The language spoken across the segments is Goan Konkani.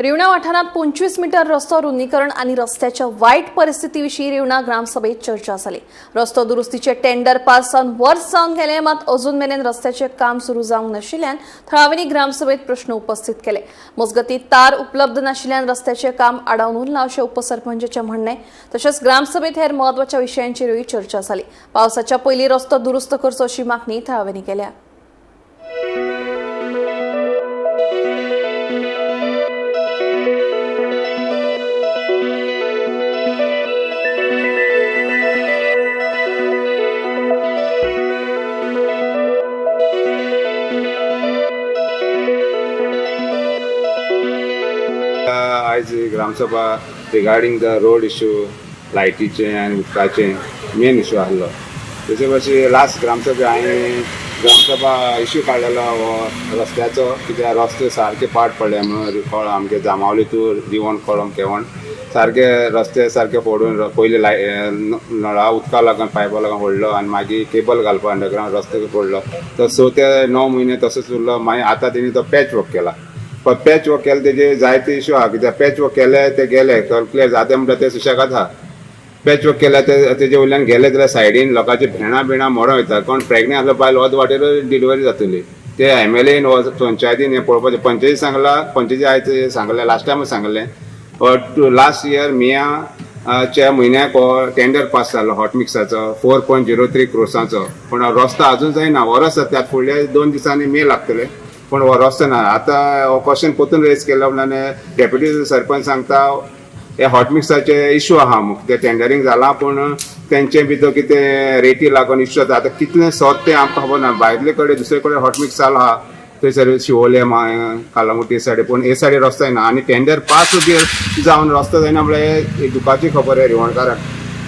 रिवणा वाठारांत 25 मीटर रस्तो रुंदीकरण आणि रस्त्याच्या वाईट परिस्थितीविषयी रिवणा ग्रामसभेत चर्चा झाली. रस्तो दुरुस्तीचे टेंडर पास जावन वर्स जावन गेले, मात अजून मेरेन रस्त्याचे काम सुरू जावंक नाशिल्ल्यान थळाव्यांनी ग्रामसभेत प्रश्न उपस्थित केले. मजगती तार उपलब्ध नाशिल्ल्यान रस्त्याचे काम आडावन उरलां अशें उपसरपंचाचें म्हणणें. तशेंच ग्रामसभेत हेर म्हत्वाच्या विशयांचेरूय चर्चा जाली. पावसाच्या पयलीं रस्तो दुरुस्त करचो अशी मागणी थळाव्यांनी केल्या. आयज gram sabha regarding the road issue, लायटीचे आनी उदकाचे मेन इशू आहलो. तशें भाशेन लास्ट ग्रामसभा हांवें ग्रामसभा इशू काडलेलो हो रस्त्याचो, कित्याक रस्ते सारके पाड पडले म्हणून कळ आमगे जामावली तूं रिवण कळम केवण सारके रस्ते सारके फोडून पयलीं लाय नळा उदका लागून पायपा लागून फोडलो आनी मागीर केबल घालपा अंडरग्रावंड रस्ते फोडलो. तो 6 ते 9 म्हयने तसोच उरलो. मागीर आतां तेणी तो पॅच वर्क केला. पण पॅच वर्क केले तेजे जायते इशू आहा, कित्याक पॅच वर्क केले ते गेले क्लियर जाता म्हणटा ते सुशेगाद आहा. पॅच वर्क केल्या ते तेजे वयल्यान गेले जाल्यार सायडीन लोकांची भेणां बिणां मोडोन वयता. कोण प्रेगनेंट आसलो बायल अर्द वाटेर डिलिव्हरी जातली. ते एमएलएन वा पंचायतीन हें पळोवपाचें. पंचायती सांगला, पंचायती आयज सांगलें, लास्ट टायम सांगलें, लास्ट इयर मिया च्या म्हयन्याक हो टेंडर पास जालो हॉट मिक्साचो 4.03 क्रोर्साचो, पूण रस्तो अजून जायना. वरस जाता, फुडल्या 2 दिसांनी मे लागतले, पूण हो रस्तो ना. आतां हो क्वेश्चन परतून रेज केलो म्हणल्यार डेप्युटी सरपंच सांगता हे हॉट मिक्साचे इशू आहा मुख ते टेंडरींग जाला, पूण तेंचे भितर कितें रेटी लागून इशू जाता. आतां कितलें सोद तें आमकां खबर ना. भायले कडेन दुसरे कडेन हॉट मिक्स चालू आहा थंयसर शिवोले कालांगुटी सायडी, पूण हे सायडी रस्तो जायना आनी टेंडर पास जावन रस्तो जायना म्हळ्यार दुखाची खबर आहे रिवणकाराक.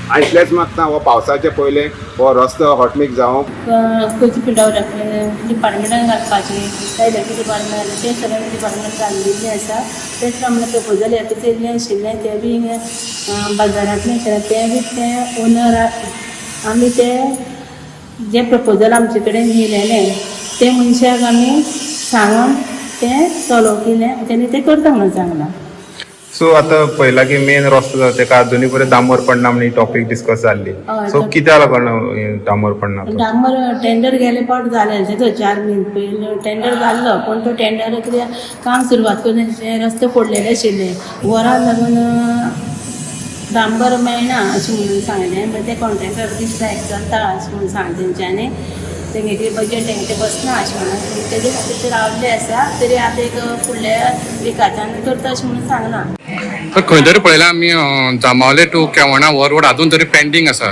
आनी इतलेंच मागता, हो पावसाचे पयलें हो रस्तो हॉटमिक्स जावंक खंयची पिडावळ डिपार्टमेंटान घालपाची, इलेक्ट्रीक डिपार्टमेंट तें सगळें डिपार्टमेंट घालिल्लें आसा. तेच प्रमाणे प्रपोजल हें येयल्लें आशिल्लें, तें बी बाजारांतलें आशिल्लें, तें बी तें ओनर आमी तें जें प्रपोजल आमचे कडेन येयलेलें तें मनशाक आमी सांगून तें सॉल्व केलें, तेणी तें करता म्हणून सांगलां. सो आता पयला की मेन रस्तो जाता तेका अजुनूय पर्यंत डांबर पडना म्हण टॉपीक डिस्कस जाल्ली. हय, सो कित्याक लागून डांबर पडना तो? डांबर टेंडर गेले पावट जालें, तेजो 4 म्हयने पयलीं टेंडर जाल्लो, पूण तो टेंडर कित्याक काम सुरवात करून रस्ते फोडलेले आशिल्ले, वरां लागून डांबर मेळना अशें म्हणून सांगलें. मागीर ते कॉन्ट्रॅक्टर बी स्ट्रायक चलता अशें म्हणून सांगलें तेंच्यांनी, तेंगे बजेट तेंगे बसना अशें म्हणून तेजे खातीर ते रावल्ले आसा. तरी आतां एक फुडल्या विकाच्यान करता अशें म्हणून सांगलां. तर खंय तरी पळयलां आमी, जांबावले टू केवणा हो रोड अजून तरी पेंडींग आसा,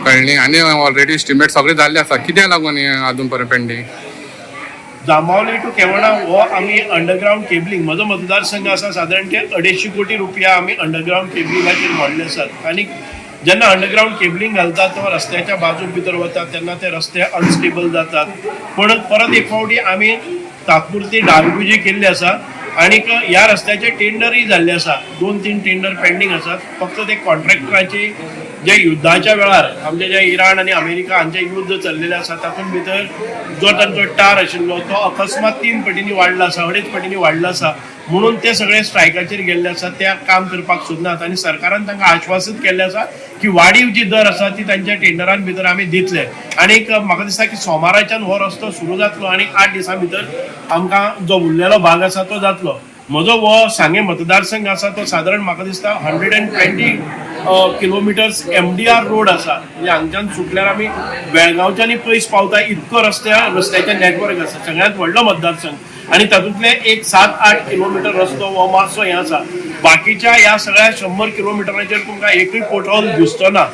कळ्ळी? आनी ऑलरेडी एस्टिमेट सगळें जाल्लें आसा, कित्याक लागून हें अजून पर्यंत पेंडींग? जांबावले टू केवणा हो आमी अंडरग्रावंड केबलिंग, म्हजो मतदारसंघ आसा सादारण ते 250 कोटी रुपया आमी अंडरग्रावंड केबलिंगाचेर मोडले आसात. आनी जेन्ना अंडरग्रावंड केबलिंग घालतात तेन्ना रस्त्याच्या बाजूक भितर वतात, तेन्ना ते रस्ते अनस्टेबल जातात. पण परत एक फावटी आमी तात्पुरती डागडुजी केल्ली आसा आनीक ह्या रस्त्याचे टेंडरूय जाल्ले आसा. 2-3 टेंडर पेंडींग आसात. फक्त ते कॉन्ट्रॅक्टराची जे युद्धाच्या वेळार आमचे जे इराण आनी अमेरिका हांचे युद्ध चल्लेलें आसा तातूंत भितर जो तांचो टार आशिल्लो तो अकस्मात 3 पटींनी वाडला आसा, 2.5 पटींनी वाडला आसा, म्हणून ते सगळे स्ट्रायकाचेर गेल्ले आसा, ते काम करपाक सोदनात. आनी सरकारान तांकां आश्वासीत केल्लें आसा की वाडीव जी दर आसा ती तांच्या टेंडरान भितर आमी दितले. आनीक म्हाका दिसता की सोमाराच्यान हो रस्तो सुरू जातलो आनी 8 दिसां भितर आमकां जो उरलेलो भाग आसा तो जातलो. म्हजो हो सांगें मतदारसंघ आसा तो सादारण म्हाका दिसता 120 किलोमिटर्स MDR road आसा. म्हणजे हांगच्यान सुटल्यार आमी बेळगांवच्यानूय पयस पावता इतको रस्त्याचें नेटवर्क आसा. सगळ्यांत व्हडलो मतदारसंघ आनी तातूंतले एक 7-8 किलोमिटर रस्तो हो मातसो हें आसा. बाकीच्या ह्या सगळ्या 100 किलोमिटरांचेर तुमकां एकूय पोटहोल दिसचो ना.